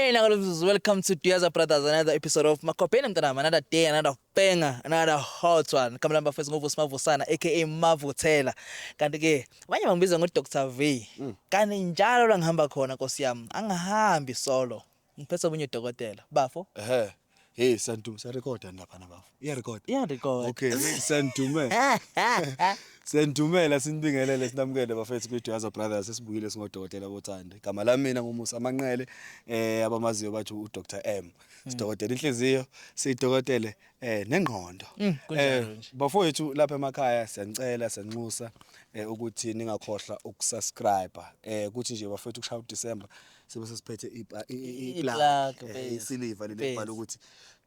Hey, now welcome to Duyaza Brothers, another episode of Makopeni mntanami, another day, another banger, another hot one. Kama lamba first ngovusi Mavusana aka Mavuthela. Kanti ke abanye bangibiza ngo Dr V. Kanti njalo la ngihamba khona Nkosi yami, angihambi solo. Ngiphethe omunye udokotela. Bafo. Ehhe. Hey Sandume siyarekhoda lapha na bafo. Iyarekhoda. Iyarekhoda. Okay, hey Sandume. Siyandumela sinibingelele sinamukele bafethu kwi-Duyaza Brothers, esibuyile singodokotela bothando. Igama lami mina nguMusa Manqele, abamaziyo bathi uDr M. Sidokotela inhliziyo, sidokotele nengqondo. Kunjalo nje. Bafowethu lapha emakhaya, siyanicela, siyanxusa ukuthi ningakhohlwa ukusubscribe. Kuthi nje bafethu kushaya uDecember sibe sesiphethe i-plug, iplug, isiliva leli ebhala ukuthi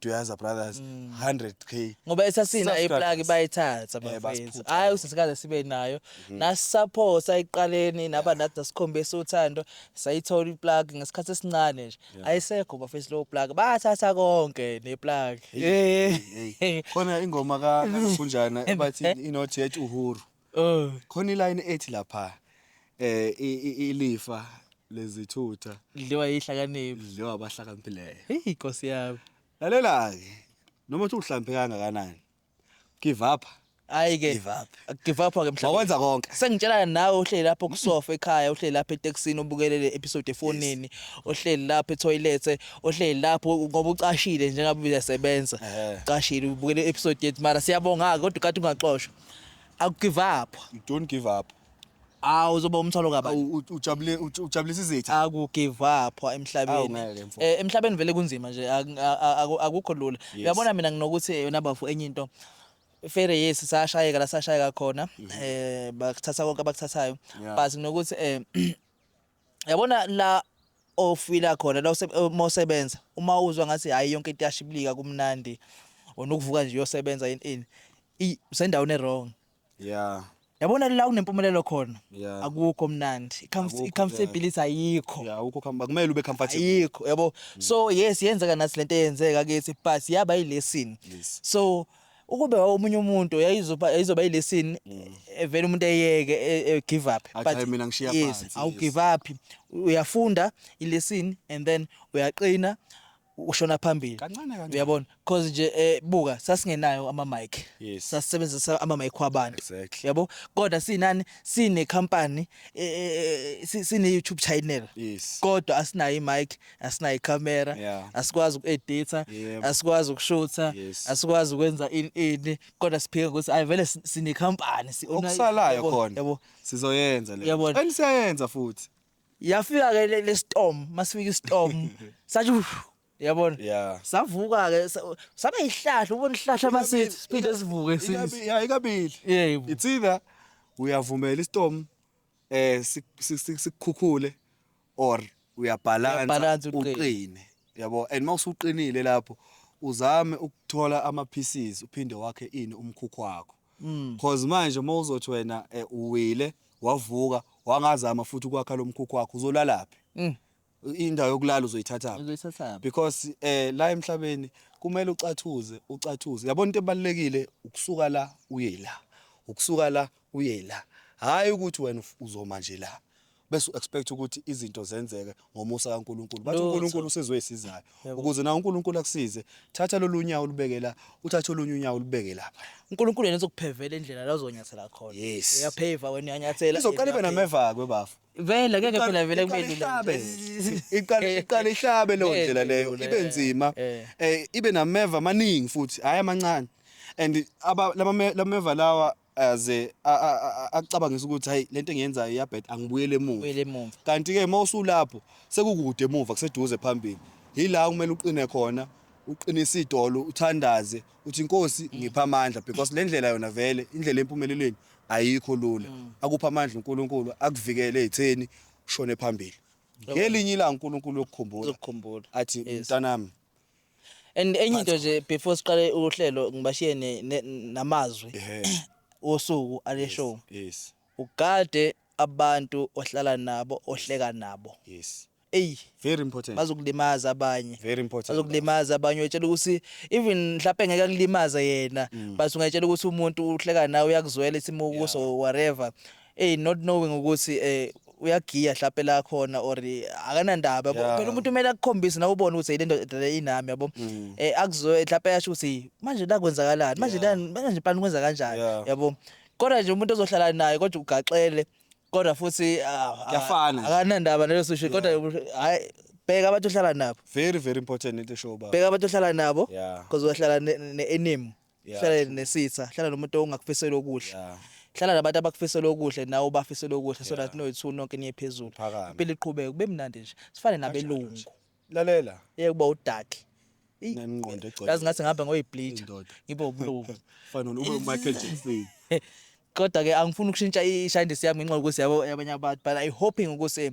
Duyaza Brothers 100K. Ngoba esasina iplug subscribers. Bayithatha bafethu. Basiphuca Hayi, yona. usisikaze sibe nayo. Nasupport ayiqaleni naba nathi nasikhombisa uthando, sayithola iplug ngesikhathi esincane nje. Ayisekho bafethu lo plug. Bathatha konke neplug. Hey, khona ingoma ka Kunjana bathi inothi yethu Uhuru. Oh. Khona iline ethi lapha ilifa lezithutha Dliwa yihlakaniphi. Dliwa abahlakaniphileyo. Hey, Nkosi yami. Lalela ke, noma uthi uhlampe kangakanani, give up. Hayi ke. Give up. Give up ke mhlawumbe. Wakwenza konke. Sengitshela nawe uhleli lapho kusofa ekhaya, uhleli lapha etekisini, ubukele le episode efonini, uhleli lapha etoilet, uhleli lapho ngoba ucashile njengabe uyasebenza. Ucashile ubukele episode yethu, mara siyabonga kodwa kade ungaxoshwa. Akugive up. You don't give up. Awu, uzoba umthwalo kabani? Ujabule, ujabulisa izitha. Aku give up emhlabeni. Awu, ngeke, mfo. Emhlabeni vele kunzima nje, akukho lula. Uyabona mina nginokuthi yona bafu enye into fere, yes, sashayeka la sashayeka khona, bakuthatha konke abakuthathayo, but nginokuthi yabona la ofila khona la uma usebenza, uma uzwa ngathi hayi, yonke into iyashibilika, kumnandi, wena ukuvuka nje uyosebenza ini ini, usendaweni e-wrong. Yabona la kunempumelelo khona, akukho mnandi. Akukho, I-comfortability ayikho. Yeah, ukho kumele ube comfortable. Ayikho, yabo. So yes, yenzeka nathi lento eyenzeka kithi, but yaba yilesson. So ukube omunye umuntu yayizoba yilesson, evele umuntu eyeke, give up. Athi, "Hayi, mina ngishiya phansi," Awu yes. Give up, uyafunda ilesson and then uyaqina, ushona phambili. Kancane kancane. Uyabona, cause nje buka, sasingenayo ama mic, sasisebenzisa ama mic wabantu. Yabo, kodwa sinani, sine company, sine YouTube channel, kodwa asinayo imic, asinayo icamera, asikwazi ukuedita, asikwazi ukushutha, asikwazi ukwenza ini ini, kodwa siphika ukuthi ayi vele sine company, si Okusalayo yabo, khona. Yabo. Sizoyenza le. Uyabona. And siyayenza futhi. Yafika ke le storm, masifika istorm sathi "Uff," yabona, savuka ke, saba ihlahla, ubona ihlahla masithi siphinde sivuke Yeah, ikabili. Yebo. It's either uyavumela istorm sikukhukhule or uyabalance. Uyabalance, uqine. Uqine. Yabo, and mawusuqinile lapho uzame ukuthola ama pieces uphinde wakhe ini umkhukhu wakho. Cause manje mawuzothi wena uwile wavuka wangazama futhi ukwakha lo mkhukhu wakho, uzolalaphi? Indawo yokulala uzoyithatha? Uzoyithatha. Because la emhlabeni kumele ucathuze, ucathuze. Yabona, into ebalekile ukusuka la uye la, ukusuka la uye la, hayi ukuthi wena uzoma nje la bese uexpect ukuthi izinto zenzeke ngomusa kaNkuluNkulu. Bathi Lutho. uNkulunkulu usizwe esizayo. Ukuze na uNkulunkulu akusize, thatha lolu nyawo ulubeke la, uthathe olunye unyawo ulubeke lapha. uNkulunkulu yena uzokuphevela indlela la uzonyathela khona. Uyapheva, wena uyanyathela. Izoqala ibe yena nameva ke bafu. Vele ngeke phela vele kube Iqale lula. ihlabe. Iqale ihlabe leyo ndlela leyo, lula, ibe nzima, ibe nameva amaningi futhi, hayi amancane, and aba lameva lawa aze acabangisa ukuthi hayi, lento engiyenzayo iyabheda, angibuyele emuva. Buyele emuva. Kanti ke mawusulapho sekukude emuva, kuseduze phambili. Yila kumele uqine khona, uqinise idolo, uthandaze, uthi, "Inkosi, ngipha amandla," because le ndlela yona vele indlela empumelelweni ayikho lula. Akupha amandla uNkulunkulu, akuvikele ezitheni, ushone phambili. Ngelinye ilanga uNkulunkulu uyokukhumbula. Uzokukhumbula. Athi, "Mntanami." And enye into nje, before siqale uhlelo, ngibashiye namazwi osuku ale show. Ugade abantu ohlala nabo, ohleka nabo. Ey. Very important. Bazokulimaza abanye. Very important. Bazokulimaza abanye. Uyatshela ukuthi even mhlawumbe ngeke akulimaze yena, but ungayitshela ukuthi umuntu uhleka nawe uyakuzwela isimo kuso, whatever, hey, not knowing ukuthi Uyagiya mhlawumbe la khona or akanandaba, yabo. Phela umuntu kumele akukhombise nawe ubone ukuthi le ndoda le inami, yabo. Akuzo mhlawumbe yasho ukuthi manje la kwenzakalani manje, la manje plan kwenza kanjani, yabo. Kodwa nje umuntu ozohlala naye kodwa ugaxele, kodwa futhi Kuyafana nje. akanandaba naleso sisho, kodwa hayi, bheka abantu ohlala nabo. Very, very important into eshow, baba. Bheka abantu ohlala nabo, because uyohlala ne-enemy, hlala nesitha, hlala nomuntu ongakufisela okuhle. Hlala nabantu abakufisela okuhle, nawe ubafisela okuhle, so that noyi-two nonke niye phezulu. Phakame. Impilo iqhubeke kube mnandi nje, sifane nabelungu. Lalela. Yeke kuba udark. Nengqondo egcwele. Yazi ngathi ngihamba ngoyibleach, Indoda. ngibe umlungu. Fana ube uMichael Jackson. Kodwa ke angifuni ukushintsha ishayindisi yami ngenxa yokuthi, yabo, yabanye abantu, but I hoping ukuthi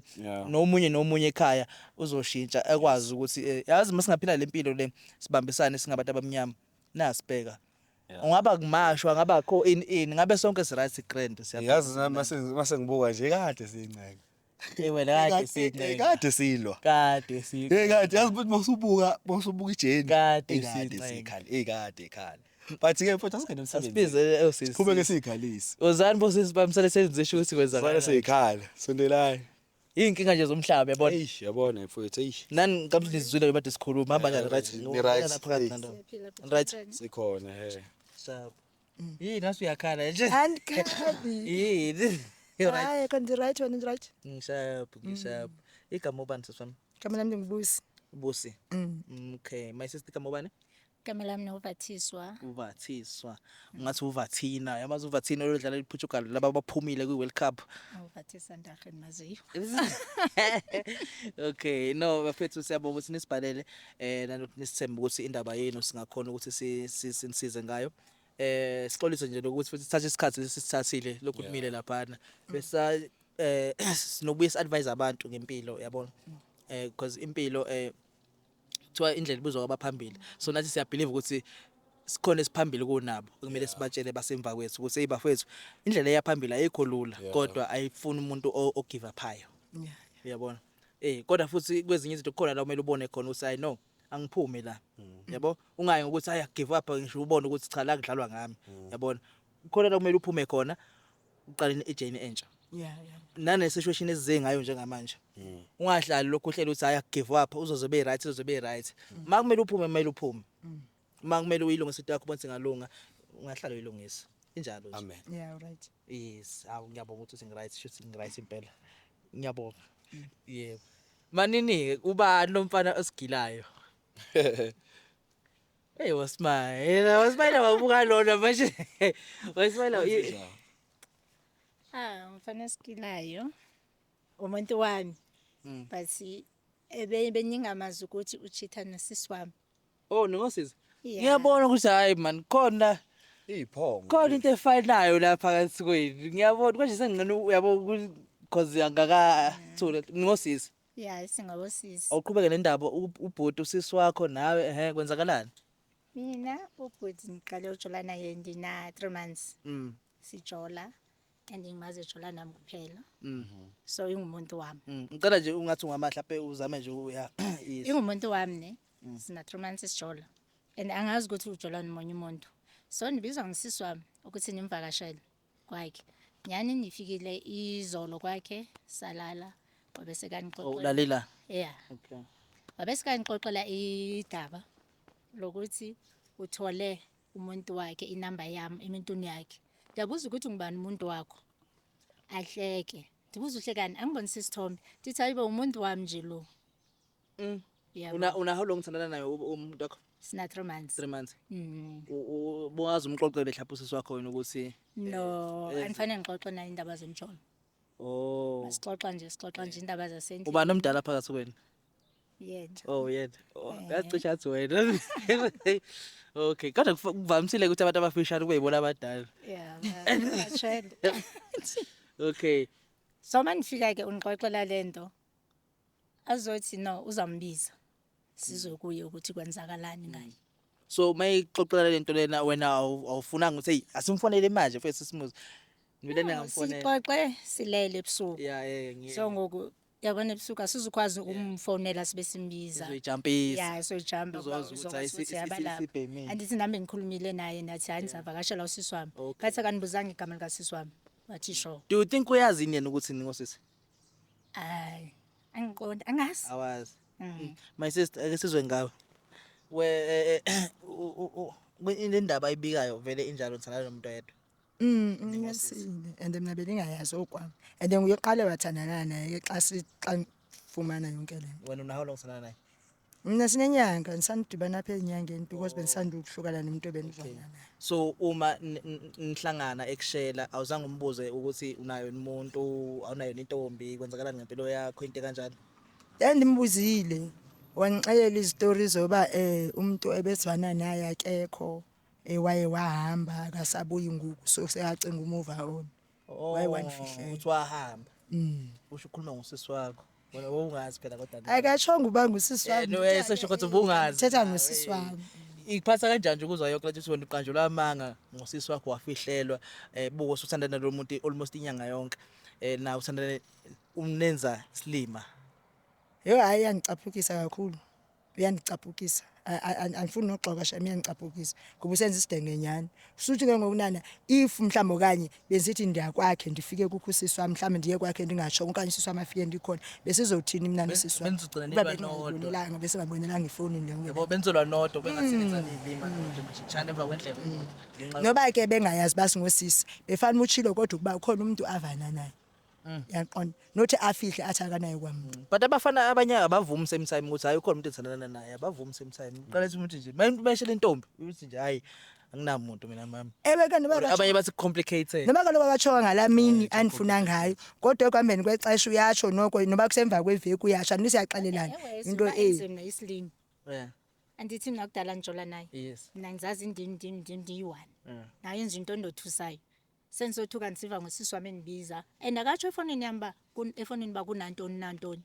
nomunye nomunye ekhaya uzoshintsha, ekwazi ukuthi yazi masingaphila le mpilo le sibambisane singabantu abamnyama, nasibheka ungaba kumashwa, ngaba kho in ngabe sonke si right, grand, siyaphila. Yazi nami mase ngibuka nje, kade siyincenga. Eh, wena kade sincenga. Kade silwa. Kade si Hey, kade, yazi futhi mawusubuka ijeni. Kade Eh, kade sincenga. sikhala, eh, kade ikhala. But ke mfowethu, asingene emsebenzini. Asibize osisi. Siqhubeke siyikhalise. Uzani bosisi bamsale senzisho ukuthi Sale kwenzakalani. seyikhala. Sondelani. Iy'nkinga nje zomhlaba, yabona. Eish, yabona mfowethu, eish. Nani ngicabanga nizizwile bade sikhuluma, hamba njani, right? Ni right. Phakathi Hey. nandawo. Siyaphila, futhi Right. njani? Sikhona he. Sharp. Yini nasi uyakhala nje? Andikhali. Yini? You right? Hayi, kanti right wena, right? Ngisharp, ngisharp. Igama ubani, sisi wami? Igama lami ndinguBusi. Busi. Okay, my sister, igama ubani? Igama lami noVathiswa. Uvathiswa. Ungathi uVathina. Yamazi uVathina olodlala iPortugal, laba abaphumile kwi-World Cup. Uvathisa ndarhe maziyo. Okay, no bafethu, siyabonga ukuthi nisibhalele nanokuthi nisithembe ukuthi indaba yenu singakhona ukuthi sinisize ngayo. Sixolise nje lokuthi futhi sithathe isikhathi lesisithathile lokhu kumile laphana. Besa sinobuye si-advise abantu ngempilo, yabona. Because impilo kuthiwa indlela ibuzwa kwabaphambili. So nathi siyabelieve ukuthi sikhona esiphambili kunabo, okumele sibatshele basemva kwethu ukuthi hey bafethu, indlela eyaphambili ayikho lula, kodwa ayifuni umuntu o give upayo. Uyabona? Kodwa futhi kwezinye izinto kukhona la kumele ubone khona ukuthi I know angiphume la. Yabo? Ungayi ngokuthi ay give up, ngisho ubone ukuthi cha, la kudlalwa ngami. Yabona? Kukhona la kumele uphume khona, uqale ijourney entsha. Nane situation esize ngayo njengamanje. Ungahlali lokhu uhlele ukuthi hayi, give up, uzoze be right, uzoze be right. Ma kumele uphume, kumele uphume. Ma kumele uyilungise into yakho, ubone singalunga, ungahlala uyilungisa. Injalo nje. Amen. Yeah, right. Yes, awu ngiyabonga ukuthi ngi-right, shuthi ngi-right impela. Ngiyabonga. Yebo. Manini ubani lo mfana osigilayo? Hey, wasmile. Wasmile wabuka lona manje. Wasmile. Ah, umfana esigilayo. Umuntu wami. But ebe beningamazi ukuthi uchitha nosisi wami. Oh, ningosizi. Yeah. Ngiyabona ukuthi hayi man, khona Iphongo. khona into efanayo la phakathi kwenu. Ngiyabona konje sengingena, uyabo, because angakathule ningosizi. Yeah, singabosisi. Awuqhubeke nendaba, ubhuti usisi wakho nawe, ehe, kwenzakalani? Mina ubhuti ngiqale ujola naye ndina 3 months. Sijola and ngimazi ejola nami kuphela. So ingumuntu wami. Ngicela nje ungathi ungamahla mhlawumbe uzame nje uya. Yes. Ingumuntu wami ne. Sina 3 months sijola. And angazi ukuthi ujola nomunye umuntu. So nibizwa ngisisi wami ukuthi nimvakashele kwakhe. Nyani nifikile izolo kwakhe, salala, wabe Oh, sekanixoxela. ulalela. Yeah. Okay. Wabe sekanixoxela idaba lokuthi uthole umuntu wakhe inamba yami emuntwini yakhe. Ndiyabuza ukuthi ngubani umuntu wakho. Ahleke. Ndibuza uhlekani, angibonise isithombe. Ndithi hayibo, umuntu wami nje lo. Yabo. Una how long uthandana naye umuntu wakho? Sina 3 months. 3 months. Mm. Bongazi umxoxele mhlawumbe usisi wakho wena ukuthi No, andifanele ngixoxe naye indaba zomjolo. Oh. Sixoxa nje, sixoxa nje indaba zasendlini. Ubani omdala phakathi kwenu? Yena. Oh, yena. Oh, yacisha athi wena. Okay, kodwa kuvamisile ukuthi abantu abafishane kube yibona abadala. Yeah, ba-trend. Okay. So manifika ke ungixoxela lento. Azothi no, uzambiza. Sizokuye ukuthi kwenzakalani ngaye. So mayixoxela lento lena, wena awufunanga ukuthi hey, asimfonele manje mfethu simuze. Mina ningamfonela. Sixoxe silele ebusuku. Yeah, ngiye. So ngoku yabona ebusuku asizukwazi ukumfonela sibe simbiza. Uzoyijumpisa. Yeah, soyijamba. Uzwazi ukuthi hayi, isibhemile. Andithi nami ngikhulumile naye, nathi hayi, ngizavakashela usisi wami. Okay. Bathi akanibuzanga igama likasisi wami. Wathi sure. Do you think uyazi yini yena ukuthi ningosisi? Hayi, angiqondi, angazi. Awazi. My sister, ake sizwe ngawe. We le ndaba ayibikayo vele injalo, uthandana nomuntu oyedwa? Ngingasile and mina bengingayazi okwami. And then uyoqala wathandana naye xa xa ngifumana yonke le nto. Wena unaho lo uthandana naye? Mina sinenyanga, ngisanidibana apha ezinyangeni because bengisanda ukuhlukana nomuntu ebengizwana naye. So uma nihlangana ekushela, awuzange umbuze ukuthi unayo umuntu, awunayo intombi, kwenzakalani ngempilo yakho, into kanjalo? Yandimbuzile, wangixelela izitori zoba umuntu ebezwana naye akekho, waye wahamba akasabuyi ngoku, so sekacinga u-move on. Waye wandifihlela. Uthi wahamba. Usho ukhuluma ngosisi wakho. Wena wawungazi phela kodwa. Akashongo uba ngusisi wami. No, sesho kodwa ubungazi. Thetha ngosisi wami. Ikuphatha kanjani nje ukuzwa yonke lento ukuthi wena uqanjelwa amanga ngosisi wakho, wafihlelwa, buko usuthandana nalo muntu almost inyanga yonke, na uthandana umnenza silima? Yho, hayi, iyandicaphukisa kakhulu. Uyandicaphukisa. Andifuni noxoka shem, iyandicaphukisa. Ngoba usenza isidenge nyhani. Suthi ke ngoku nana if mhlawumbi okanye besithi ndiya kwakhe ndifike kukho usisi wam, mhlawumbi ndiye kwakhe ndingatshongo okanye usisi wam afike ndikhona, besizothini mna nosisi wam? Benizogcina Uba nilwa nodwa. bendingazibonelanga, besingabonelanga efowunini le. Yabo, benizolwa nodwa bengathi nenza izilima nje mashintshana emva kwendlebe. Noba ke bengayazi uba singosisi, befana utshilo kodwa ukuba ukhona umntu avana naye. Yaqonda. Nothi afihle athi akanaye kwamntu. But abafana abanye abavumi same time ukuthi hayi, ukhona umuntu ethandana naye, abavumi same time. Uqala ethi umuntu nje mayishela intombi uthi nje, "Hayi, anginamuntu mina mama." Ewe ke, noba Abanye bathi complicated. Noba kaloku akatshoka ngalaa mini andifuna ngayo, kodwa ekuhambeni kwexesha uyatsho noko, noba kusemva kweveki uyatsho, andithi siyaxelelana Ewe, into suba enze mna isilima. Andithi mna kudala ndijola naye. Mna ngizazi ndim ndim ndim ndiyi-one. Naye enza into endothusayo. Sendisothuka ndisiva ngosisi wam endibiza. And akatsho efowunini yam uba efowunini uba kunantoni nantoni.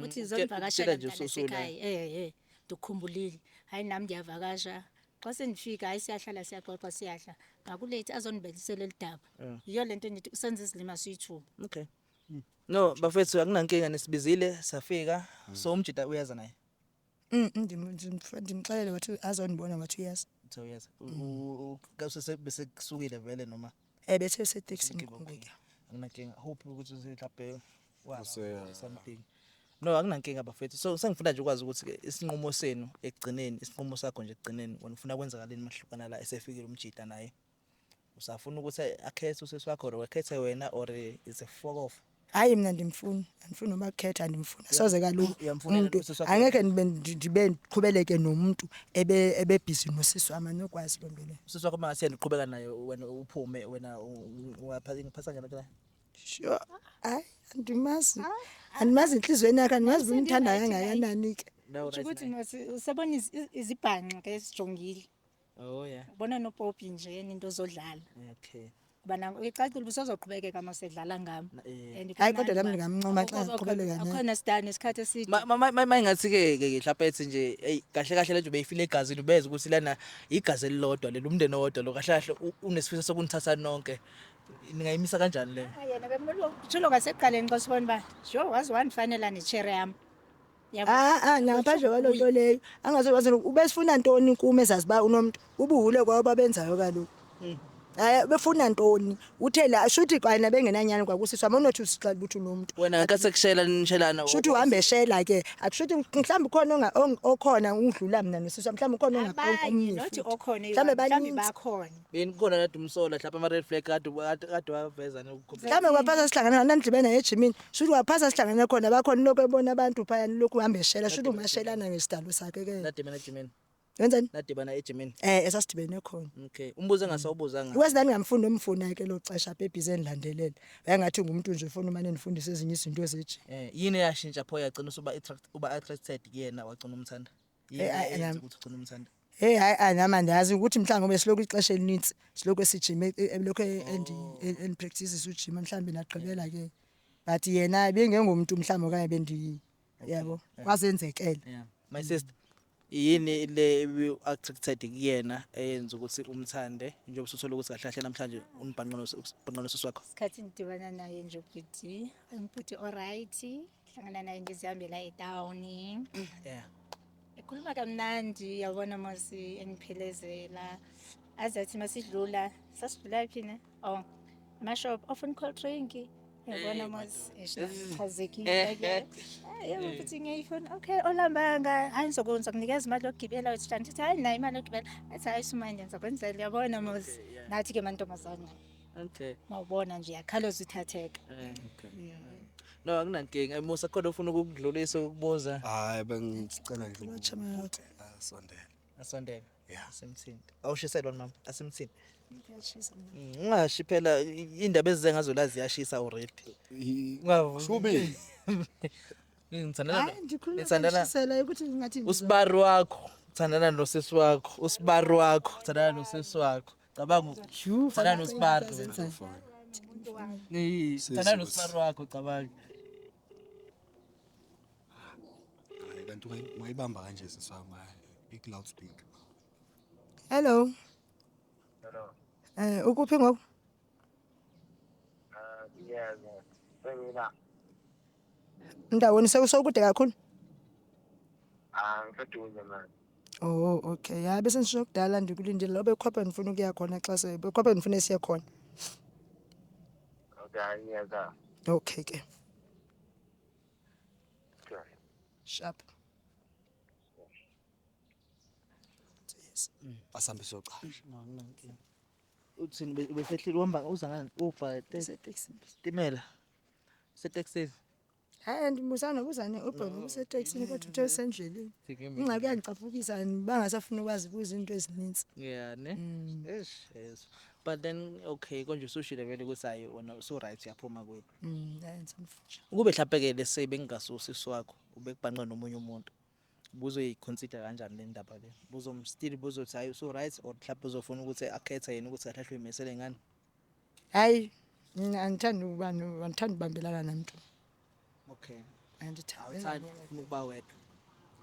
Uthi zondivakashela Utshela nje mntana ususula. sekhaya. Ndikukhumbulile. Hayi, nam ndiyavakasha. Xa sendifika, hayi, siyahlala, siyaxoxa, siyadla. Ngakulethi azondibelisela eli daba. Yiyo le nto ndithi usenza izilima siyi-two. Okay. No, bafethu, akunankinga, nisibizile safika. So umjida uyaza naye. Ndimxelele wathi azondibona, wathi uyazi. So uyaza. Bese kusukile vele noma? Bethe seteksini ngoku. Akunankinga. Hope ukuthi mhlawumbe wa something. No, akunankinga bafethu. So sengifuna nje ukwazi ukuthi ke isinqumo senu ekugcineni, isinqumo sakho nje ekugcineni, wena ufuna kwenzakaleni mahlukana la esefikile umjida naye? Usafuna ukuthi akhethe usisi wakho or akhethe wena or is a fuck off? Hayi, mna ndimfuni, andifuni noba kukhetha, andimfuni. Soze kaloku Uyamfunela umntu usisi wakho? Angekhe ndibe ndiqhubeleke nomntu ebebhizi nosisi wam, andinokwazi loo nto leyo. Usisi wakho mangase yena uqhubeka naye, wena uphume, wena ungaphatha kanjani lento? Sure. Hayi, andimazi. Andimazi entliziyweni yakhe, andimazi uba umthanda kangakanani ke. No, Kusho ukuthi usebona izibhanxa ke esijongile. Oh yeah. Ubona nopopi nje yena into zodlala. Kuba icacile uba usezoqhubekeka uma sedlala ngam. And Hayi, kodwa nami kumnandi ndingamncoma xa eqhubeleka naye. Akhona sidane isikhathi eside. Ma ingathi ke mhlawumbe ethi nje, hey, kahle kahle lento beyifile egazini, ubeze ukuthi lana igazi elilodwa leli, umndeni owodwa lo, kahle kahle unesifiso sokunithatha nonke, ningayimisa kanjani le? Ah, yena bekumele utshilo kwasekuqaleni xa sibona uba sho waze wandifanela nechere yam. Yabo. Ah ah, ngaphandle kwaloo nto leyo angazokwazi ubesifuna ntoni kum ezazi uba unomntu ubuhule kwabo babenzayo kaloku. Hayi, befuna ntoni? Uthe la shuthi kwayena bengenanyani kwakusisi wam, onothi usixela ukuthi unomntu. Wena ngenkathi sekushela nishelana. Shuthi uhambe eshela ke, akushuthi mhlawumbi ukhona okhona undlula mna nosisi wam, mhlawumbi ukhona Abanye, omnye nothi futhi. okhona Mhlawumbe eyi-one, mhlawumbi baninzi. bakhona. Beni kukhona kade umsola mhlawumbe ama red flag kade waveza. Mhlawumbe kwaphasa sihlangana nandidibene naye ejimini, shuthi kwaphasa sihlangane khona, bakhona lokhu ebona abantu phayana lokhu uhamba eshela, shuthi ungashelana ngesidalo sakhe ke. Nadibana ejimini? Wenzani? Nadibana ejimini? Esasidibene khona. Okay, umbuzo engasawubuzanga. Iwesi ndandingamfuni nomfuna ke lo xesha apha ebhizi endilandelela. Wayengathi ngumuntu nje ufuna umane ndifundise ezinye izinto ezejim. Yini eyashintsha pho yagcina usuba attract uba attracted kuyena, wagcina umthanda? Yini Hayi, eyenza nami. ukuthi ugcine umthanda? Hey, hayi, anami andazi ukuthi mhlawumbe ngoba silokhu ixesha elinintsi silokhu esijime, elokhu endi-practice ujima, mhlawumbe nagqibela ke, but yena bengengomntu mhlawumbe okanye bendi yabo kwazenzekela. Yeah, my sister, yini le attracted kuyena eyenza ukuthi umthande njengoba usuthola ukuthi kahle kahle namhlanje unibhanqano nosisi wakho? Isikhathi ngidibana naye nje ubhuti, umbhuti oright, hlangana naye ngizihambela etawuni. Ekhuluma kamnandi, yabona mos engiphelezela. Aze athi masidlula, sasidlula phi ne? Oh, amashop, ofuna cold drink. Yabona mos eshachazekile ke. Yebo futhi ngiyayifuna. Okay, olambanga. Hayi ngizokwenza kunikeza imali yokugibela uthi ndithi hayi nayo imali yokugibela. Athi hayi sumanje ngizokwenzela yabona mos. Nathi ke mantombazane. Okay. Mawubona nje yakhaloza uthatheka. No, akunankinga. Musa khona ufuna ukukudlulisa ukubuza. Hayi bengicela nje ukuthi asondele. Asondele. Yeah. Asimthinte. Awushiselwa mama, asimthinte. Ungashi phela indaba ezize ngazo la ziyashisa already. Ungavu- Shubi. Ngithandana Hayi ndikhuluma Nithandana- ngishisela ukuthi ngathi usibari wakho, uthandana nosisi wakho, usibari wakho, uthandana nosisi wakho. Cabanga uthandana nosibari. Eh, uthandana nosibari wakho cabanga. Hayi kanti ungayibamba kanje sisi wami hayi ik loudspeaker. Hello. Hello. Ukuphi ngoku? Sengila Ndawoni sekude kakhulu. ah ngiseduze manje. Oh okay. Ya bese ngisho kudala ndikulindile lo bekhopha ndifuna ukuya khona xa se bekhopha ndifuna siye khona. Okay, hayi ngiyeza. Okay ke. Okay. Sharp. Asambe siyocasha. Uthini besehlile uhamba uza ngani? Uber, Useteksini. sitimela. Seteksini. Hayi ndibuzana buzane ubheke useteksini kodwa uthe usendleleni. Ingxaki yandicaphukisa bangasafuni ukwazi kuza into ezininzi. Yeah, ne? Eish, yes. But then okay, konje usushile vele ukuthi hayi wena usu right uyaphuma kuye. Hayi ngisamfutsha. Ukube mhlawumbe ke lese bengingasusi iswakho, ubekubhanqa nomunye umuntu. Ubuzoyiconsider kanjani le ndaba le? Buzom still buzothi hayi usu right or mhlawumbe uzofuna ukuthi akhethe yena ukuthi kahle kahle uyimisele ngani? Hayi mina angithandi ukuba angithandi ubambelana namuntu. Okay. Andithandi. Awuthandi ufuna ukuba wedwa.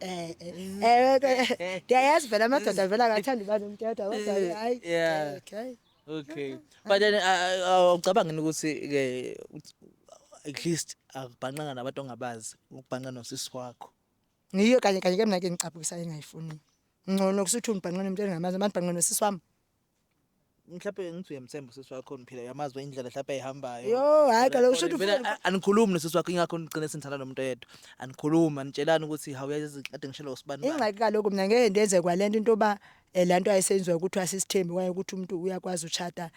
Eh eh ndiyayazi vele amadoda vele akathandi uba nomntu yedwa kodwa hayi. Yeah. Okay. Okay. But then awucabangi ukuthi ke at least akubhanqanga nabantu ongabazi, ukubhanqa nosisi wakho. Ngiyo kanye kanye ke mina ke ngicaphukisa engayifuni. Ngcono kusuthi ungibhanqe nomuntu engingamazi, abantu bhanqe nosisi wami. Mhlawumbe ngithi uyamthemba usisi wakho phela uyamazi indlela mhlawumbe ayihambayo. Yho, hayi kaloku shuthi Vele, ufuna anikhulumi nosisi wakho ingakho nigcine senithanda nomuntu oyedwa. Anikhulumi, anitshelani ukuthi hawu uyazi kade ngishela usibani bani. Ingxaki kaloku mina ngeke ndenze kwale nto into yoba laa nto ayisenziwa ukuthi asisithembi okanye ukuthi umntu uyakwazi utshata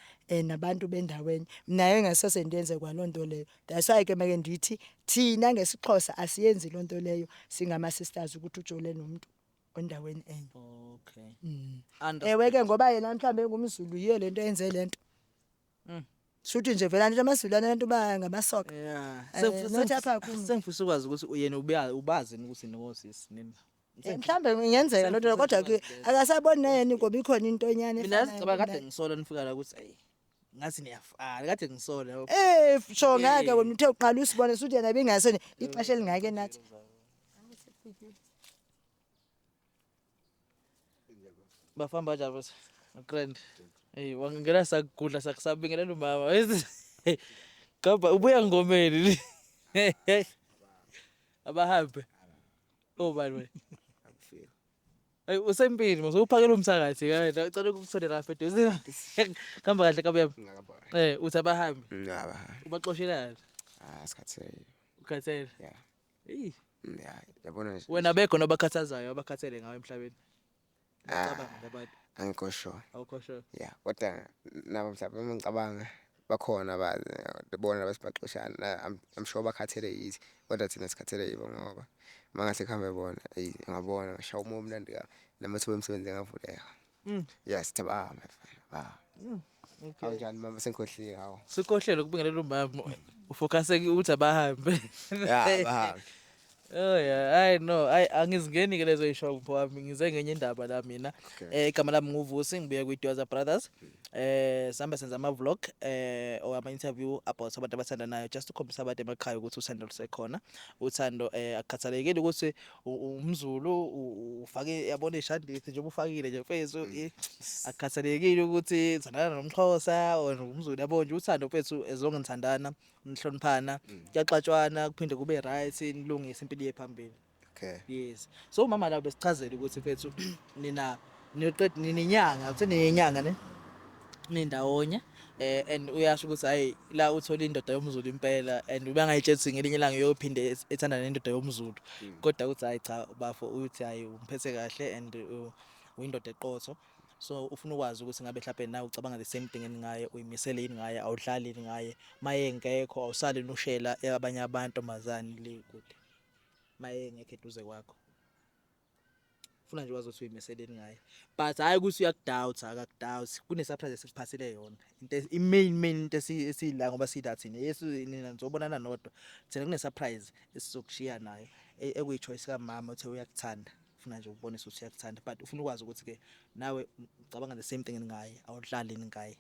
nabantu bendaweni. Mna engasose ndenze kwaloo nto leyo. That's why ke make ndithi thina ngesiXhosa asiyenzi loo nto leyo singama-sisters ukuthi ujole nomntu ondaweni enye. Okay. Ewe ke ngoba yena mhlawumbi engumZulu yiyo le nto enze le nto. Shuthi nje vele andithi amaZulu anento uba ngamasoka. Yeah. Not apha kum. Sengifisa ukwazi ukuthi yena ubazi ukuthi nosisi nini. Mhlawumbe ingenzeka loo nto kodwa ke akasaboni nayena ngoba ikhona intonyana Mina efanayo ngicabanga kade kunaye. ngisola nifika la ukuthi ayi ngathi niyafana kade ngisola yabo. Sho ngake wena uthe uqala usibone suthi yena bengasene ixesha elingake nathi. Bafamba kanjani bese? Grand. Hey, wangena sakugudla sakusabingelela umama. Kapa ubuya ngomeni. Abahambe. Obani wena? Hey, usempini mos uphakela umthakathi ke. Ucela ukukusondela lapha eduze. Khamba kahle kabe yami. Uthi abahambe. Ngaba. Ubaxoshelana. Ah, sikhathele. Ukhathele. Yeah. Hey, Yeah, yabona nje. wena bekho nobakhathazayo abakhathele ngawe emhlabeni. Ah. Cabanga ngabantu. Angikho sure. Awukho sure. Yeah, kodwa nabo mhlawumbe uma ngicabanga bakhona abazi bona abasibaxoshana. I'm sure bakhathele yithi, kodwa thina sikhathele yibo ngoba mangahle kuhambe bona, eyi ngabona ngashaya umoya omnandi kabi namathuba emisebenzi engavuleka. Yeah, sithi abahambe ba. Okay. Awunjani mama sengikhohliwe hawu. Sikhohlele ukubingelela umama. Ufocuse ukuthi abahambe. Yeah, abahambe. Oh yeah, I know. Ay angizingeni ke lezo isho mfo wami. Ngize ngenye indaba la mina. Okay. Igama lami nguVusi, ngibuya kwiDwaza Brothers. Sihamba senza ama vlog or ama interview about abantu abathandanayo just ukukhombisa abantu emakhaya ukuthi uthando lusekhona. Uthando akukhathalekile ukuthi umZulu ufake yabona ishandisi nje ufakile nje mfethu akukhathalekile ukuthi uthandana nomXhosa or umZulu yabo nje uthando mfethu as long nithandana nihloniphana kuyaxatshwana kuphinde kube right nilungise impilo iye phambili. Okay. Yes. So umama la besichazela ukuthi mfethu nina niqed ninenyanga, uthe ninenyanga ne? Nindawonye. And uyasho ukuthi hayi la uthola indoda yomZulu impela and ubangayitshela ukuthi ngelinye ilanga uyophinde ethanda nendoda yomZulu. Kodwa uthi hayi cha bafo, uthi hayi umphethe kahle and uyindoda eqotho. So ufuna ukwazi ukuthi ngabe mhlawumbe nawe ucabanga the same thing ngaye, uyimisele yini ngaye, awudlali yini ngaye, maye engekho awusali nushela abanye abantombazane le kude, maye engekho eduze kwakho. Funa nje wazi ukuthi uyimiseleni ngaye, but hhayi ukuthi uyakudoubt, akakudoubt. Kune-surprise esikuphathele yona, into i-main main into esila ngoba sila thina, yesu nina nizobonana nodwa, thina kune-surprise esizokushiya nayo ekuyi-choice kamama, uthe uyakuthanda, ufuna nje ukubonisa ukuthi uyakuthanda, but ufuna ukwazi ukuthi-ke nawe ucabanga the same thing ngaye, awudlali yini ngaye,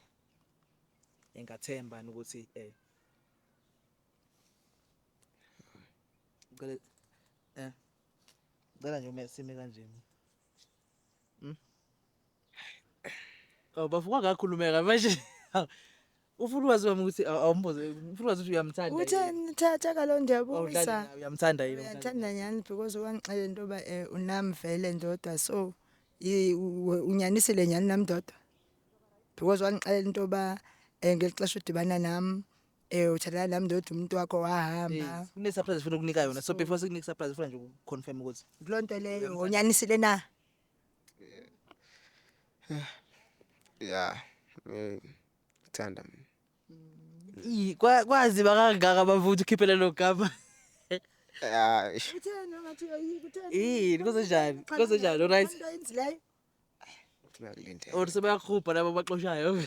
engathemba ukuthi ngicela ngicela nje ume sime kanje. Oh bafuka kakhulumeka manje. Ufuna ukwazi wami ukuthi awumbuze, ufuna ukwazi ukuthi uyamthanda yini? Utheni thatha kaloku Awudlali ndiyabuza. naye, uyamthanda yini? Uyathanda nyhani because wangixelela into yoba unam vele ndodwa, so unyanisile nyhani nam ndodwa, because wandixelela into yoba ngeli xesha udibana nam uthandana nam ndodwa, umntu wakho wahamba. Yes, kune surprise efuna ukunika yona. So before sikunike surprise ufuna nje ukuconfirm ukuthi Kuloo nto leyo unyanisile na? Ya, ngithanda mina. Ih, kwaziba kangaka bafuthi ukhiphele lelo gama. Ya, eish. Utheni ungathi uyoyika, utheni? Yini kuzenjani? Kuzenjani? Alright. Into ayenzileyo. Ngiyakulindela. Or sebayakhupha labo abaxoshayo.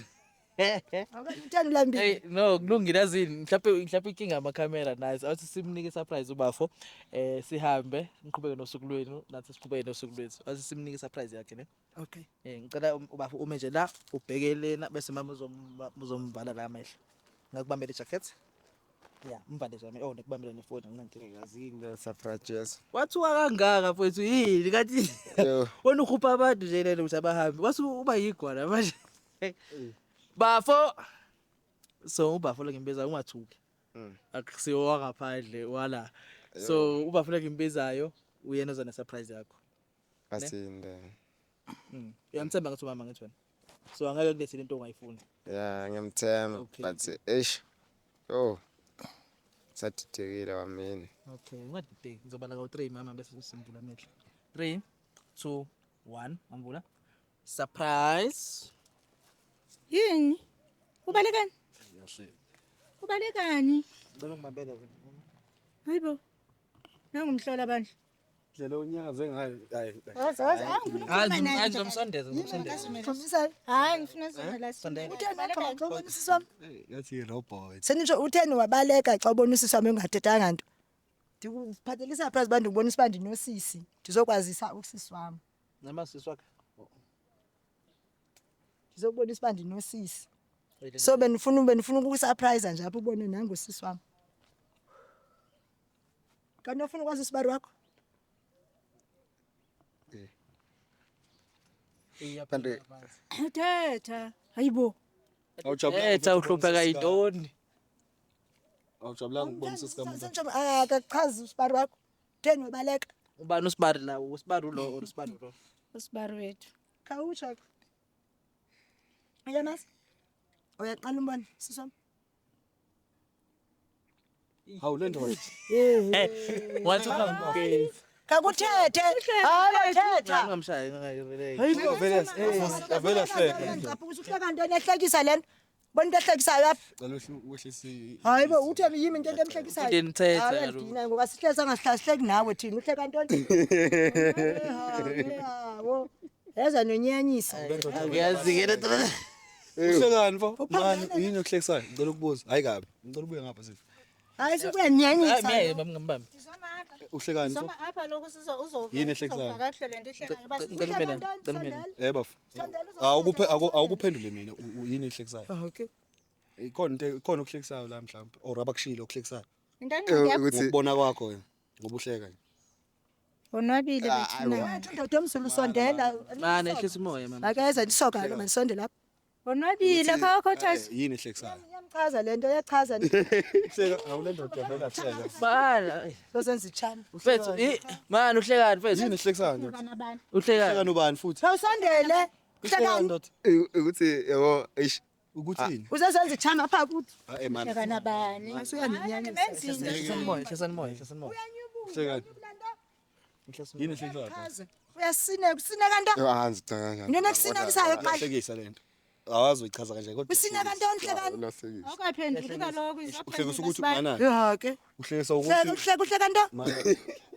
Okanye utheni ulambile? Hey no, kulungile yazini. Mhlawumbe inkinga amakhamera nice. Awuthi simnike surprise ubafo. Sihambe niqhubeke nosuku lwenu, nathi siqhubeke nosuku lwethu. Awuthi simnike surprise yakhe ne. Okay. Ngicela ubafo ume nje la, ubheke lena bese mama uzomvala la amehlo. Ngakubambela ijacket. Ya, mvale nje. Oh, nikubambela nefoni nginankinga. Yazini le surprise yes. Wathuka kangaka mfowethu yini kanti? Yo. Wena ukhupha abantu nje lelo ukuthi abahambi. Wathi uba yigwala manje. Bafo. So ubafo lo ngimbiza ungathuki. Akusiwo wangaphandle wala. So ubafo lo ngimbizayo uyena oza ne surprise yakho. Asinde. Uyamthemba ngathi umama ngithi wena. So angeke kulethele into ongayifuni. Ya, ngiyamthemba Okay. but eish. Oh. Sadidekile wamini. Okay, ungadideki. Ngizobala ka 3 mama bese usimvula amehlo. 3 2 1, amvula. Surprise. Yini? Ubalekani? Ubalekani? Ngicela ungibambele wena. Hayibo. Nangumhlola bandla. Ndlela onyakaze ngayo hayi. Woza woza. Hayi ngifuna ukukhuluma naye. Hayi ngizomsondeza, ngizomsondeza. Qhomisa. Hayi ngifuna sizwe la. Sondela. Utheni waxa xa ubona usisi wam? Ngathi i-robot. Senitsho utheni wabaleka xa ubona usisi wam engathethanga nto? Ndikuphathele isurprise uba ndikubonisa uba ndinosisi, ndizokwazisa usisi wam. Nama sisi wakhe. Ndizokubonisa uba ndinosisi. So bendifuna ukukusurprise nje apha ubone nangu usisi wam. Kanti ufuna ukwazi usibari wakho? Kanti Thetha. Hayibo. Awujabulanga. Etha uhlupheka yintoni? Awujabulanga ukubona usisi kamuntu. Sentsho akachazi usibari wakho. Utheni wabaleka? Ubani usibari la? Usibari lo or usibari lo? Usibari wethu. Khawutsho ke. Uyamazi? Uyaqala umbona sisi wam? Hawu le ndoda. Wathi uhambe. Khakuthethe. Hayi thetha. Ungamshayi ngeke. Vele avela hleka. Ngicaphuka uhleka ntoni ehlekisa lento? Bona into ehlekisayo apha. Cela wehlise. Hayi bo uthe yimi into emhlekisayo. Into enithetha Hayi, kaloku. uyandidina ngoba sihlezi angahleki nawe thina uhleka ntoni? Hawo. Yeza nonyanyisa. Ngiyazi ke lento. Uhlekani mfo? Mani yini okuhlekisayo? Ngicela ukubuza. Hayi kabi. Ngicela ubuye ngapha sisi. Hayi sukuyanyanyisa. Hayi ngambambi. Uhlekani mfo? Soma apha lokhu sizo uzo Yini ehlekisayo? kakuhle lento ihlekayo bas. Ngicela umele. Ngicela umele. Eh bafo. Awukuphe awukuphendule mina yini ehlekisayo? Okay. Ikhona into ikhona okuhlekisayo la mhlawumbe or abakushilo okuhlekisayo. Intani yakho? ukuthi Ngokubona kwakho wena ngoba uhleka nje. Wonwabile bethuna. Wethu ndoda omzulu sondela. Mane ehlisa umoya mama. Akeza ndisoka lo mandisondela lapha. Wonwabile khakho thatha. Yini ehlekisayo? Iyamchaza lento iyachaza. Uhleka awule ndoda vele ahleka. Bala. Sosenza ichana. Mfethu, mani uhlekani mfethu? Yini ehlekisayo ndoda? Uhlekani? Uhleka nobani futhi? Khawusondele. Uhlekani Uhlekani? ndoda? ukuthi yabo eish. Ukuthini? Usesenza ichama apha kuthi. Eh man. Hleka nabani? Usuyandinyanyisa. Hlisani umoya, hlisani umoya, hlisani umoya. Hlekani. Hlisani Yini ehlekisa? Chaza. Uyasina, usina kanto. Yo ahanzi cha kanjani. Into ekusinekisayo qala. Uyahlekisa lento. Awazi uyichaza kanjani kodwa. Usina kanto onhle kanti. Uyahlekisa. Awukaphenduli kaloku Uhlekisa ukuthi mana. Ya ke. Uhlekisa Hleka ukuthi uhleka uhleka nto. mana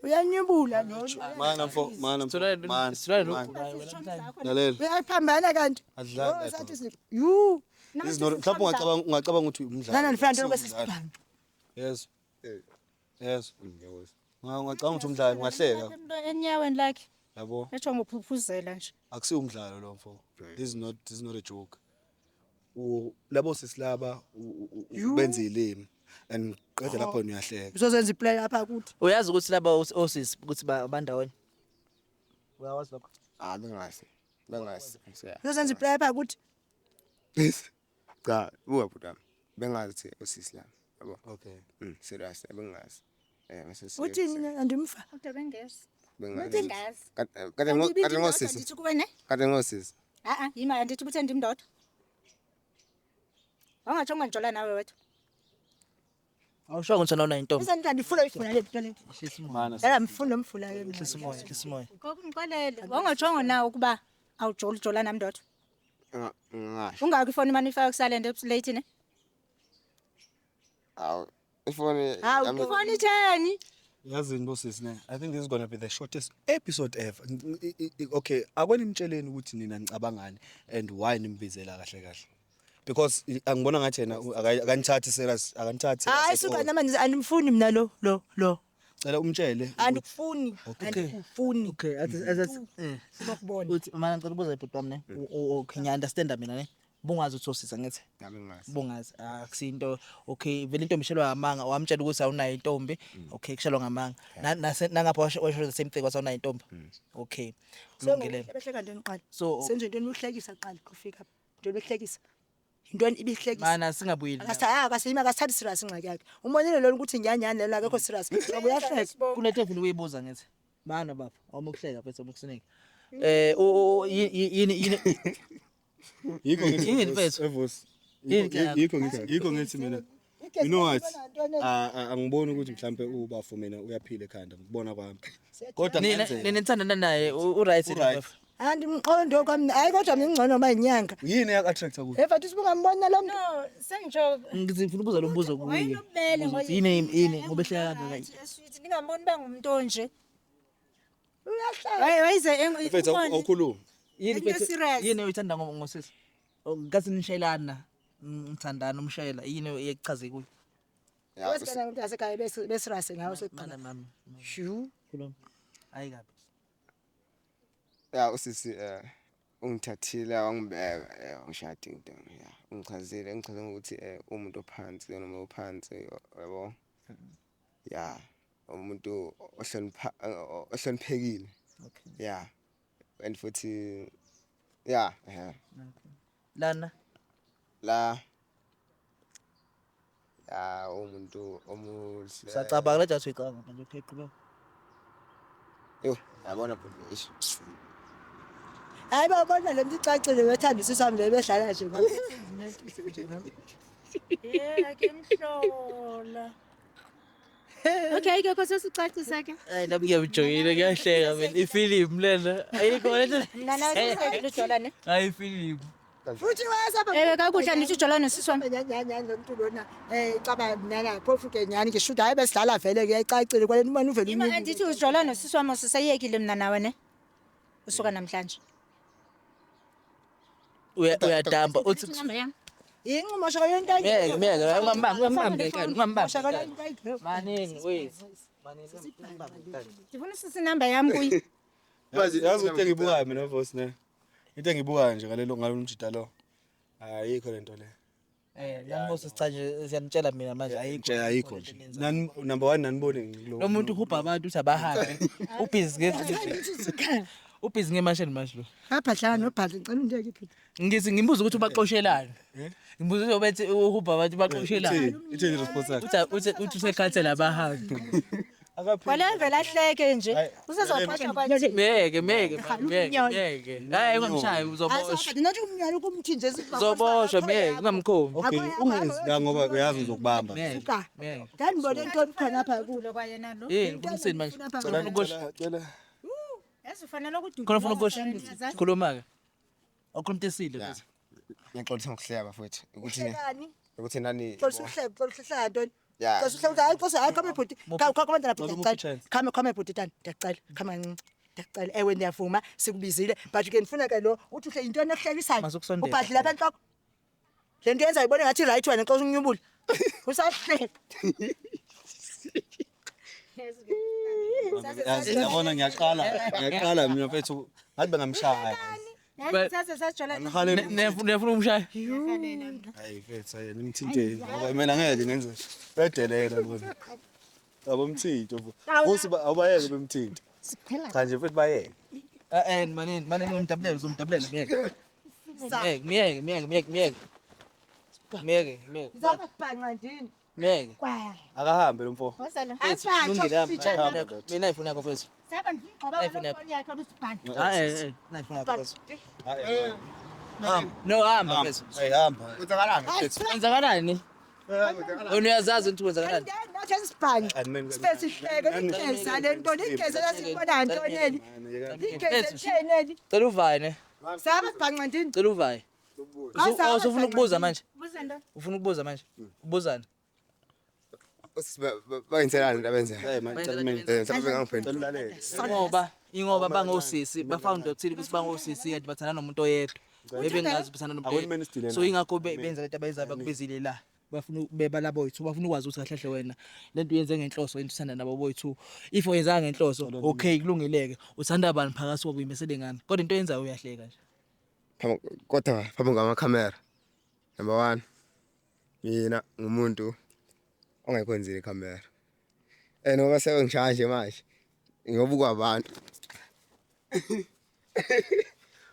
Uyanyubula lo. mana mfo mana mfo. Mana. Sithulane mana. lokhu. Lalela. Uyaphambana kanti. Adlala. Oh, sathi yu. This is not mhlawumbe ungacabanga ukuthi umdlalo. Nana ndifuna ntoni kwesisibhanqa. Yes. Eh. Yes. Ngiyakuzwa. Ungacabanga ukuthi umdlalo ungahleka. Enyaweni lakhe Yabo. etsho ngophuphuzela nje. Akusiwo umdlalo lo mfo. This is not a joke. U labo sisilaba benze ilimi and qeda lapho uyahleka. Uzozenza iplay apha kuthi. Uyazi ukuthi laba osisi ukuthi bandawonye. Uyawazi lokho? Ah bengazi. Bengazi. Yeah. Uzozenza iplay apha kuthi. Cha, buka bhuti wami. Bengazi ukuthi usisi lami. Yabo. Okay. Serious bengazi. Eh mase Uthini andimfa. Kodwa bengezi. Bengazi. Bengazi. Kade ngo kade ngosisi. Ndithi kuwe ne? Kade ngosisi. A-a, yima andithi ubuthe ndim ndodwa. Wangatsho ungandijola nawe wedwa. Awusho ukuthi awunayo intombi. Usenza ndifuna ifuna le nto le. Hlisa umoya. Mana. Yala mfuna mfula ke. Hlisa umoya, hlisa umoya. Ngoku ndixelele, wangatshongo na ukuba awujoli ujola nam ndodwa. Ngasho. Ungakho ifoni imane uyifake kusilent late ne? Awu ifoni Hawu, yami- Ifoni itheni? Yazini bosisi ne. I think this is going to be the shortest episode ever. Okay, akweni nimtsheleni ukuthi nina nicabangani and why nimbizela kahle kahle. Because angibona ngathi yena akanithathi serious, akanithathi serious Hayi at suka all. nama andimfuni mina lo lo lo. Cela umtshele. Andikufuni. Andikufuni. Okay, athi athi eh Sinokubona. uthi mana ngicela ukubuza ibhuti wami ne. Okay, ngiya understand mina ne. Bungazi ukuthi osisi angithi. Nami ngingazi. Bungazi akusinto okay vele intombi ishelwa ngamanga wamtshela ukuthi awunayo intombi okay kushelwa ngamanga nangapha washo the same thing wathi awunayo intombi okay kulungile Behleka ntoni qala. So Senze into enihlekisa qala kufika. Into ehlekisa. Into ibihlekisa. mana singabuyeli Akasaya akasima akasithathi serious ingxaki yakhe. Umonile lona ukuthi nyanyani lelo akekho serious. Ngoba uyahleka. kunento efuna ukuyibuza ngithi mana baba awuma ukuhleka mfethu awuma ukusineka eh yini yini Yikho ngithi Yini mfethu? Evos. Yini ke- Yikho ngithi mina you know what? Ah, ah, angiboni ukuthi mhlambe ubafo mina uyaphila ekhanda ngikubona kwami. Kodwa nina kungenzeka. nina nithandana naye u-right U-right. baba? Andimqondo kwami. Hayi kodwa mina ngcono uma inyanga. Yini eyak-attracta kuye? Efathi sibungambona lo muntu. No, sengitsho ngithi ngifuna ukubuza lo mbuzo kuye wayenobubele Ukuthi yini yini ngoba ehleka kangaka Sweet, ningamboni uba ngumuntu onje. Uyahleka. Wayize Mfethu awukhulumi. yini Into mfethu serious. yini oyithanda ngosisi ngathi nishayelana ngithandana umshayela yini ekuchaze kuye Ya, Wesikana umuntu asekhaya besirase ngawo sekuqala. mana mama Shu. khuluma hayi kabi ya usisi ungithathile wangibeka wangishada into ya ungichazile ngichaze ngokuthi umuntu ophansi noma uphansi yabo ya umuntu ohlonipha ohloniphekile okay ya and futhi ya eh okay lana la ya umuntu omuhle usacabanga le jathi uyicabanga manje okay qhubeka yo yabona bhuti eish Hayi babona le nto icacile bethanda isisami le behlala nje. Yeah, ke mhlola. Okay, ke sesicacisa ke. Hayi nami ngiyamjoyina ngiyahleka mina ifilimu lena ayikho lento Mna nawe ujola ne. hayi ifilimu Futhi wayesapha Ewe kakuhle andithi ujola nosisi wami. nyanyanya lo muntu lona caba mina phofu ke nyani ngisho hayi besidlala vele kuyacacile kwale nto uvele Ima andithi ujola nosisi wami usisayekile mna nawe ne. Usuka namhlanje. Uyadamba uthi Inamba yami. Inqumosho yonto miyeke miyeke ungambambi ungambambi ngenkani ungambambi ngenkani. Maningi wethu maningi ungambambi ngenkani. Ndifuna usisi inamba yami kuye. Yazi into engibukayo mina Vosi ne. Into engibukayo nje ngalelo mjida lo. Ayikho lento le. Yangosi cha nje siyanitshela mina manje ayikho. Nje ayikho nje. Nani number 1 nanibone ngilo. Lo muntu uhubha abantu uthi abahambe. Ubhizi nge ubhizi ngemashini manje lo. Apha hlala nobhadla ngicela undiyeke iphi. Ngithi ngimbuza ukuthi ubaxoshelani. Ngimbuza ukuthi bethi uhubha abantu baxoshelani. Ithini response yakhe? Uthi uthi uthi usekhathele abahambe. Kwale vele ahleke nje. Usezoxoshwa kwathi. Meke meke meke meke. Hayi ungamshayi uzoboshwa. Nathi umnyalo kumthi nje Uzoboshwa meke ungamkhombi. Okay, ungezi la ngoba uyazi ngizokubamba. Meke. Meke. Ndandibone ntoni khona apha kulo. Kwayena lo. Yini kunisini manje? Cela Ufuna cela Yazi ufanele ukuthi Khona ufuna ukosha. Khuluma ke. Awukhuluma into esile Ya. mfethu. Ngiyaxolisa ngokuhleba futhi ukuthi Hlekani? ukuthi nani Xolisa uhleke, xolisa uhleka ntoni? Ya. Xolisa uhleka, hayi xolisa, hayi khame bhuti. Khame khame ntana bhuti, Cela umuphe ndiyacela. i-chance. Khame khame bhuti tana, ndiyacela. Khame kancinci. Ndiyacela. Ewe ndiyavuma, sikubizile, but ke ndifuna ke lo uthi uhle yintoni ekuhlekisayo? Masukusondela. Ubhadlile apha entloko. Le nto yenza ibone ngathi right wena xa unyubula. Usahleka. Yazi yabona ngiyaqala, ngiyaqala mina mfethu ngathi bengamshaya. Saze sajola. Ngihalele. Nefuna umshaya. Hayi mfethu hayi nimthinteni ngoba mina ngeke ngenze. Bedelela bona. Abomthinto. Vusi awubayeke bemthinto. Cha nje mfethu bayeke. Eh eh manini manini umdabulela uzomdabulela miyeke. Miyeke miyeke miyeke miyeke miyeke. Miyeke miyeke. Ngizakubhanqa ndini. Miyeke. Akahambe lo mfo. Lungile hamba. Mina ifuna yakho mfethu. Saba ngigqoba ngalo yakhe usibhani. Ah eh eh nayifuna yakho mfethu. Hamba. No hamba mfethu. Hey hamba. Kwenzakalani mfethu? Kwenzakalani? Wena uyazazi ukuthi kwenzakalani? Nathi esibhanqa. Sibe sihleke ligeza le nto, ligeza lasibona ntoni eli. Ligeza litheni eli. Cela uvaye ne. Saba sibhanqa ndini. Cela uvaye. Azaba Usufuna ukubuza manje? Buza ndo. Ufuna ukubuza manje? Ubuzani? Usisi bayenzelani into abenzayo? Hey man, cela mina. Eh mhlawumbe bengangiphendula. Cela ulalele. Ngoba ingoba bangosisi bafound out ukuthi bangosisi kanti bathandana nomuntu oyedwa. Bebengazi bathandana nomuntu Akuni oyedwa. minister lena. So ingakho benza lento abayenzayo bakubizile la. Bafuna ukubeba labo boyithu, bafuna ukwazi ukuthi kahle kahle wena lento uyenze ngenhloso yini uthanda nabo boyithu. If uyenzanga ngenhloso, okay kulungileke. Uthanda bani phakathi kwabo uyimisele ngani. Kodwa into oyenzayo uyahleka nje. Kodwa phambi kwamakhamera. Number 1. Mina ngumuntu ongayikhonzile ikhamera. Eh ngoba sebengishaya nje manje. Ngiyobukwa abantu.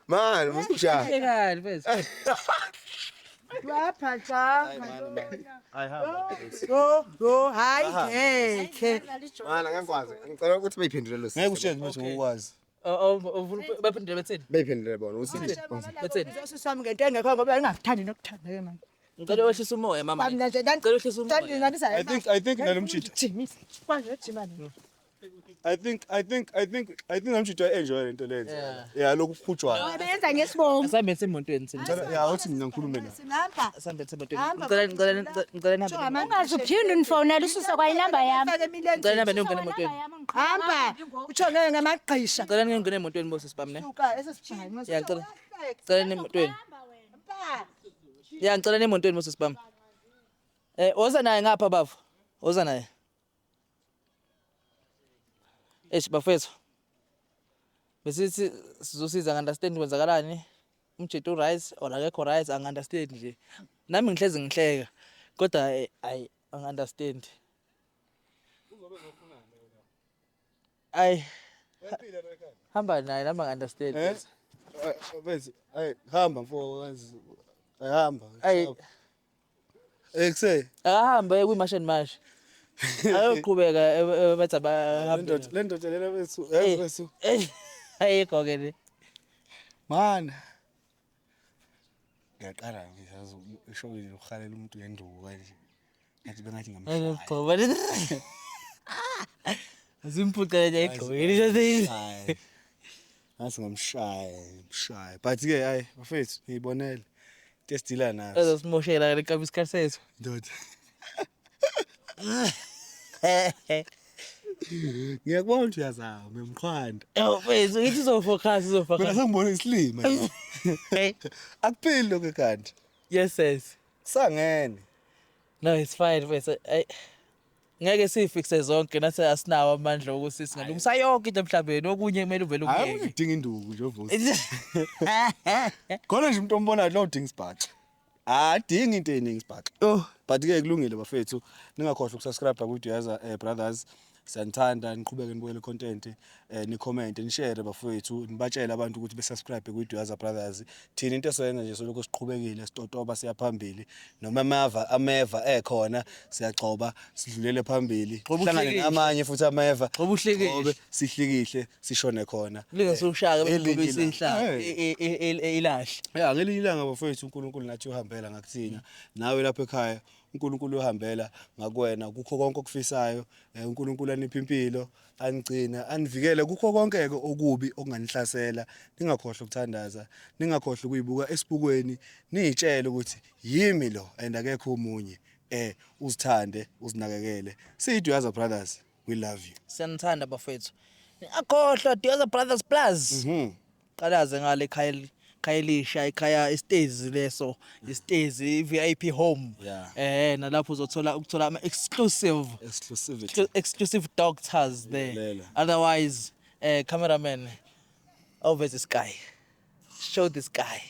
Man, musukushaya. Hlekani mfethu. Lapha cha. Hayi hamba. Yo, yo, hayi ngeke. Man, angikwazi. Ngicela ukuthi beyiphendule lo sisi. Ngeke ushiye nje ngokwazi. Ufuna baphendule bethini? Beyiphendule bona usisi. Bethini? Usisi wami ngento engekho ngoba engakuthandi nokuthanda ke manje. Ngicela wehlise umoya mama. Mina nje Ngicela wehlise umoya. I think nalomjito. Jimisa. Kwazi jima mina. I think I think I think I think namjito enjoy lento lenza. Yeah lokhu kukhujwayo. Benza ngesibongo. Asambe semotweni sini. Cela ya uthi mina ngikhulume naye. Sinamba. Asambe semotweni. Ngicela ngicela ngicela nihambe. Ungaze uphinde undifonele ususe kwayinamba yami. Fake emilenzeni. Ngicela nihambe niyongena emotweni. Hamba. Utsho ngeke ngamagqisha. Ngicela niyongena emotweni bosisi bami ne. Suka esesibhanqa. Ya ngicela. Ngicela nemotweni. Ya ngicela nemotweni bosisi bami. Eh woza naye ngapha bafo. Woza naye. Eish bafethu. Besithi sizosiza ngi-understand kwenzakalani. Umjito u-right or akekho right angi-understand nje. Nami ngihlezi ngihleka. Kodwa ayi angi-understand. Ayi hamba naye nami angi-understand. Eh? Mfethu, ayi hamba mfo kazi. Ayihamba. Ayi. Eh kuse. Akahambe kwi-March and March. Ayoqhubeka bathi abahambe. Le ndoda lena mfethu, eh mfethu. Ayikho ke le. Man. Ngiyaqala ngiyazi ishokile ukuhalela umuntu ngenduku kanje. Ngathi bengathi ngamshaya. Ayigqoka. Zimphuca nje ayigqokile. Hayi. Ngathi ngamshaya, ngimshaya. But ke hayi bafethu ngiyibonele. Into esidila nazo. Ezosimoshela le kabi isikhathi sethu. Ndoda. Ngiyakubona ukuthi uyazama uyamqhwanda. Yo mfethu ngithi uzofocus Mina uzofocus. sengibona isilima. Akupheli lokho ekhanda. Yes yes. Sangene. No it's fine mfethu. Ay ngeke siyifixe zonke nathi asinawo amandla okuthi singalungisa yonke into emhlabeni okunye kumele uvele Hayi ukuyeke. udinga induku nje uvusi. Khona nje umuntu ombonayo lo udinga isibhaxu. Adinga into eningi isibhaxu. Oh But ke kulungile bafethu ningakhohlwa ukusubscribe ku Duyaza Brothers. Siyanithanda, niqhubeke nibukele content, ni-comment, ni-share bafowethu, nibatshele abantu ukuthi be-subscribe kwi-Duyaza Brothers. Thina into esoyenza nje solokhu siqhubekile, sitotoba siya phambili. Noma ameva ekhona, siyagxoba sidlulele phambili. Gxoba Hlangane uhlikihle. namanye futhi ameva. Gxoba uhlikihle. Gxobe, sihlikihle, sishone khona. Linge sewushaka Elinye bese ilanga. ihlala ilahle. Ya, ngelinye ilanga bafowethu uNkulunkulu nathi uhambela ngakuthina. Nawe lapha ekhaya uNkulunkulu uhambela ngakuwena kukho konke okufisayo. UNkulunkulu aniphe impilo, anigcine, anivikele kukho konke ke okubi okunganihlasela. Ningakhohlwa ukuthandaza, ningakhohlwa ukuyibuka esibukweni, niyitshele ukuthi yimi lo and akekho omunye. Uzithande, uzinakekele. Siyi-Duyaza Brothers, we love you. Siyanithanda bafethu. Akhohlwa Duyaza Brothers Plus. Qalaze ngale ekhaya Khayelitsha, ekhaya isitezi leso, isitezi i-VIP home. Nalapho uzothola ukuthola ama exclusive Exclusivity. Exclusive doctors there. Lalela. Otherwise, cameraman, over the sky. Show the sky.